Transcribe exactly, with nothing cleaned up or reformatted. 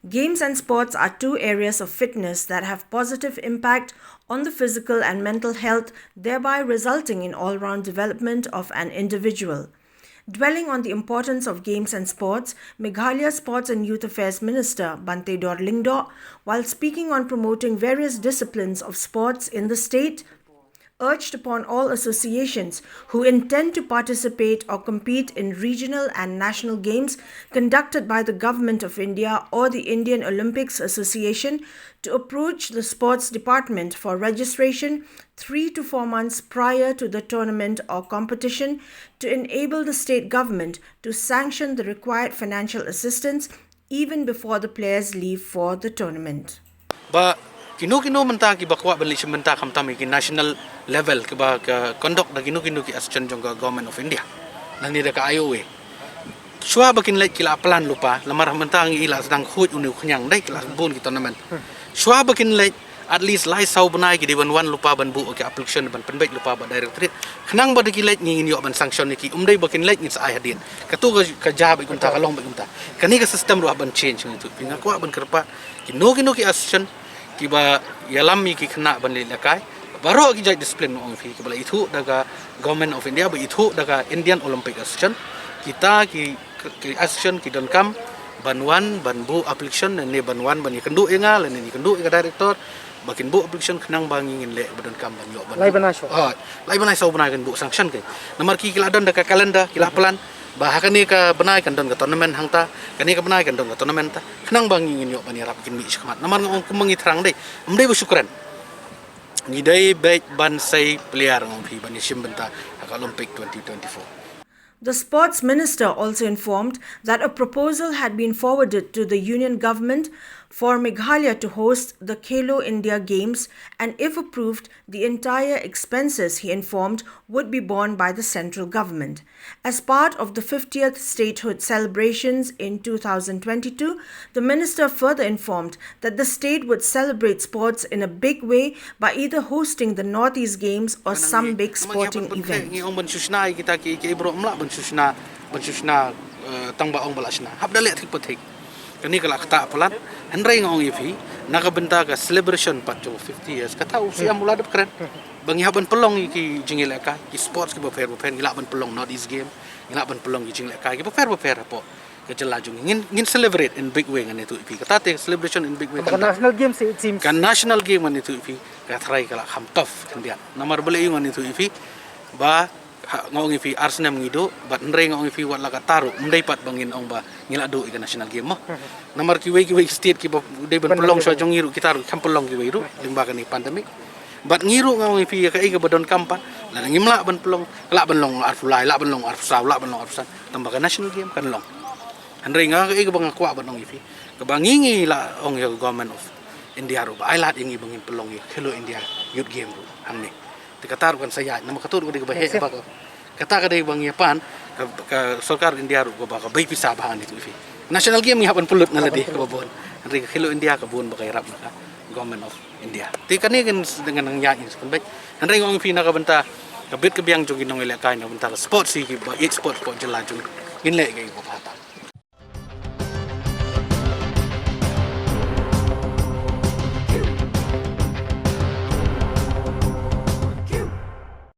Games and sports are two areas of fitness that have positive impact on the physical and mental health, thereby resulting in all-round development of an individual. Dwelling on the importance of games and sports, Meghalaya Sports and Youth Affairs Minister Banteidor Lyngdoh, while speaking on promoting various disciplines of sports in the state, urged upon all associations who intend to participate or compete in regional and national games conducted by the Government of India or the Indian Olympics Association to approach the sports department for registration three to four months prior to the tournament or competition to enable the state government to sanction the required financial assistance even before the players leave for the tournament. Ba kino kino mynta kiba kwah ban leit shim bynta khamtam ïa ki national level kiba ka conduct da kino kino ki association jong ka Government of India lane da ka I O A. Shuwa ba kin leit ki la plan lypa, namar mynta ngi la sdang khuid une u khñiang, dei ki la bun ki tournament. Shuwa ba kin leit, at least lai saw bnai ki dei ban wan lypa ban buh ki application ban pynbeit lypa bad directorate. Khnang ba da ki leit ngi ngin ïoh ban sanction ïa ki, ym dei ba kin leit ngin sa ai hadien. Kato ka, ka jia beit kumta, ka long beit kumta. Kane ka system ruh ban change ngi tu. Nga kwah ban kyrpad kino kino ki association kiba ïalam ïa ki khynnah ban leit lehkai. Baroh ki jait discipline, nga ong ïa phi, kiba la ithuh da ka Government of India, ba ithuh da ka Indian Olympic Association. Kita ki, ki association ki donkam ban wan ban buh application ne ban wan ban ïakynduh ïa nga lane ïakynduh ïa ka director, ba kin buh application khnang ba ngi ngin leh ba donkam ban ïoh ban buh. Lai bnai shuh. Ah, lai bnai saw bnai kin buh sanction ki. Namar ki, ki la don da ka calendar, ki la plan ba ha kane ka bnai kan don ka tournament hangta, kane ka bnai kan don ka tournament ta. Khnang ba ngi ngin ïoh ban ïarap kin mih shakhmat. Namar nga ong kumba ngi thrang, dei, ym dei ba shu kren. Ngi dei beit ban sei player, nga ong ïa phi, ban ïashim bynta ha ka Olympic twenty twenty-four. The sports minister also informed that a proposal had been forwarded to the union government for Meghalaya to host the Khelo India Games, and if approved, the entire expenses, he informed, would be borne by the central government. As part of the fiftieth statehood celebrations in two thousand twenty-two, the minister further informed that the state would celebrate sports in a big way by either hosting the Northeast Games or some big sporting event. Ngi ong ban shu shna ïa kita ki, ki baroh, ym lah ban shu shna, ban shu shna, eh, tang ba ong ba la shna. Hap da leh thik pa thik. Kane ka la ktah palat, hynrei nga ong ïa phi, na ka bynta ka celebration pat jong fifty years, kata u Syiem u la dep kren ba ngi hap ban pynlong ïa ki jingïalehkai, ki sports kiba pher ba pher, ngi lah ban pynlong Northeast Game, ngi lah ban pynlong ki jingïalehkai kiba pher ba pher hapoh ka jylla jong ngi. Ngin, ngin celebrate in big way, ngan ïathuh ïa phi. Kata te celebration in big way. Ka National Game, it seems. Ka National Game, ngan ïathuh ïa phi, ka tharai ka la kham tough khyndiat. Namar balei ngan ïathuh ïa phi? Ba ha, nga ong ïa phi, ar snem ngi duh, bad hynrei nga ong ïa phi, wat la katta ruh, ym dei pat ba ngin ong ba ngi la duh ïa ka National Game mo. Namar kiwei kiwei state kiba dei ban pynlong shuwa jong ngi ruh, kita ruh kam pynlong kiwei ruh lyngba kane pandemic. Bad ngi ruh, nga ong ïa phi, ïa kaei kaba donkam pat, lada ngim lah ban pynlong, lah ban long arphew lai, lah ban long arphew saw, lah ban long arphew san, tang ba ka National Game kan long. Hynrei nga, kaei kaba nga kwah ban ong ïa phi, kaba ngi, ngi la ong ïa ka Government of India ruh ba ai lad ïa ngi ba ngin pynlong ïa Khelo India Youth Game ruh hangne. Te kata ruh kan sa ïaid, namar kato ruh ka dei kaba heh ba ka, kata ka dei ba ngi ïa pan ka, ka sorkar India ruh kaba ka bei pisa bha, ngan ïathuh ïa phi. National Game ngi hap ban pynlut na lade kaba bun. Hynrei ka Khelo India ka bun ba ka ïarap na ka Government of India. Te kane kan s-, ngan nang ïaid, ngin sa pynbeit. Hynrei nga ong ïa phi, na ka bynta ka bit ka biang jong ki nongïalehkai, na ka bynta ka sports, ïa kiba ïeit sports hapoh jylla jong ngi, ngin leh kaei kaba bha tam.